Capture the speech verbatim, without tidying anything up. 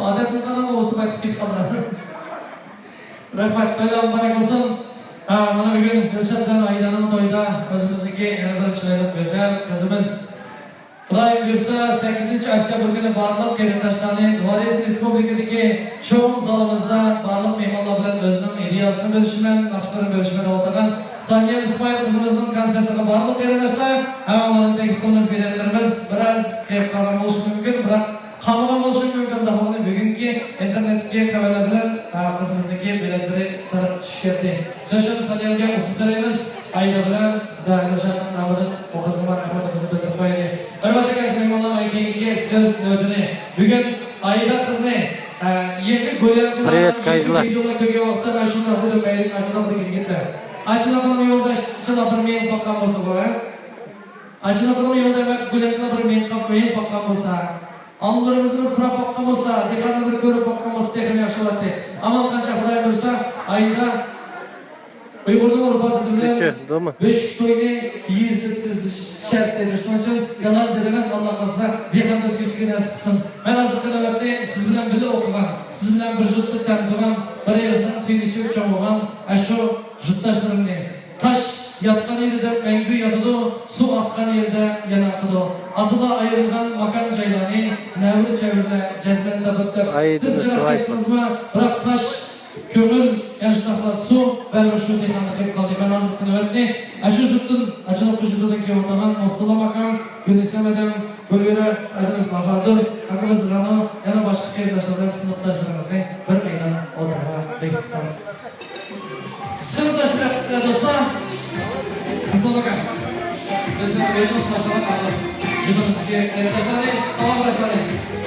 ئادەتتىن قالغان ئوۋۇزدا قايتىپ كېتىپ قالغان. رەھمەت، تويلار مۇبارەك بولسۇن. ھە، مانا بۈگۈن دىلشات بىلەن ئايدانىڭ تويىدا ئۆزىمىزنىڭكى يەنە بىر چىرايلىق گۈزەل قىزىمىز خۇدايىم بۇيرۇسا، سەككىزىنچى ئۆكتەبىر كۈنى بارلىق قېرىنداشلارنى دىۋارىس رېسپۇبلىكىدىكى چوڭ زالىمىزدا بارلىق مېھمانلار بىلەن ئۆزىنىڭ ئىدىيەسىنى بۆلۈشىمەن، ناخشىلىرىنى بۆلۈشىمەن دەۋاتقان سانىيە ئىسمائىل قىزىمىزنىڭ كونسېرتىغا بارلىق قېرىنداشلار، ھەممىڭلارنى تەكلىپ قىلىمىز. بىلەتلىرىمىز بىرئاز قېيىپ قالغان بولۇشى مۇمكىن، بىراق قالمىغان بولۇشى مۇمكىن. داۋانى بۈگۈنكى ئىنتېرنېتتىكى خەۋەرلەر بىلەن، ئا، قىزىمىزنىڭكى بىلەتلىرى تارقىتىپ چۈشۈپ كەتتى. شۇنىڭ ئۈچۈن سانىيەگە ئۇتۇق تىلەيمىز. ئايدا بىلەن دائىرە شادلىق نامىدىن ئۇ قىزغا رەھمىتىمىزنى بىلدۈرۈپ قويايلى. ھۆرمەتلىك ئەزىز مېھمانلار، كېيىنكى سۆز نۆۋىتىنى بۈگۈن ئايدا قىزنى، ئە، يېڭى گوليانكىلار، Привет، قايدىلار. ۋىدېولار كۆرگەن ۋاقىتتا مەن شۇنداق دېدىم، مەيلى ئاچىلىق دېگۈزگىتە. ئاچىلىقنىڭ يولداش، ئاچىلىق بىر مېڭىپ باققان بولسا بۇ، ھە؟ ئاچىلىقنىڭ يولدا ئەمەس، گوليانكىلار بىر مېڭىپ باق-، مېڭىپ باققان بولسا. ئالمىلىرىمىزنى پۇراپ باققان بولسا، دېھقاننى بىر كۆرۈپ باققان بولسا تېخىمۇ ياخشى بولاتتى. ئامال قانچە خۇدايىم بۇيرۇسا، ئايدا ئۇيغۇرنىڭ ئۆرپ-ئادىتى بىلەن نەچچە، دومى؟ بۆشۈك تويىنى يېزىدا ئۆتكۈزۈش شەرتتە. شۇنىڭ ئۈچۈن يالغان دېدىڭىز، ئاللا قالسا دېھقاندا ئۆتكۈزۈشكە نەسىپ قىلسۇن. مەن ھازىرقى نۆۋەتنى سىز بىلەن بىللە ئوقۇغان، سىز بىلەن بىر جۇتتا تەم تۇغان، بىر ئېرىقنىڭ سۈيىنى ئىچىپ چوڭ بولغان ئاشۇ جۇتداشلىرىمنى، تاش ياتقان يېرىدە مەڭگۈ ياتىدۇ، سۇ ئاققان يېرىدە يەنە ئاقىدۇ. ئاتىلار ئايرىلغان ماكان جايلارنى نەۋرە چەۋرىلەر جەزمەن تاپىدۇ دەپ. ئايدىنى سىز جىراق سىلايسىز. كەتسىڭىزمۇ، بىراق تاش، كۆڭۈل، يەنە شۇنداقلا سۇ بەرىبىر شۇ دېھقاندا قېلىپ قالدى. مەن ھازىرقى نۆۋەتنى ئاشۇ جۇتتىن، ئاشۇ جۇتتىن كېلىۋاتقان مۇختۇللا ماكان، گۈلنىسا مەدەم، گۈلۋىرە، ئەدىمىز باھادۇر، ئاكىمىز رانو، يەنە باشقا قېرىنداشلار بىلەن سىنىپداشلىرىمىزنى بىر مەيدان ئوتتۇرىغا بېكىتساق. سىنىپداشلار، دوستلار، مۇختۇللا ماكان. بىز ئۆزىمىز باشلىغان جۇتىمىزدىكى قېرىنداشلارنى، ساۋاقداشلارنى